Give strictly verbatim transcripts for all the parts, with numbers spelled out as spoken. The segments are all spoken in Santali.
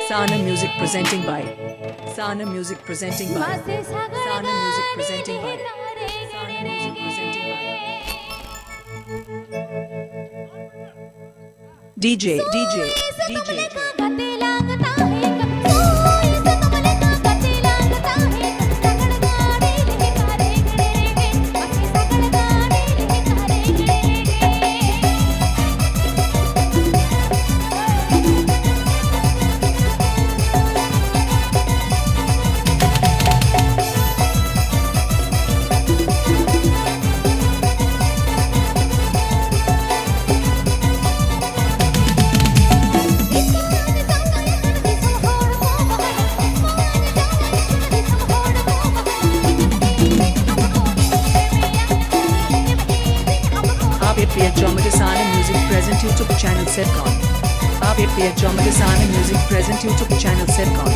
Sana Music presenting by. Sana Music presenting by. Sana Music presenting by. Sana Music presenting by. D J, D J, D J. आप एपीएल चौमटे साने म्यूजिक प्रेजेंट यूट्यूब चैनल सेट कॉन। आप एपीएल चौमटे साने म्यूजिक प्रेजेंट यूट्यूब चैनल सेट कॉन।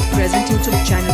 Present YouTube channel.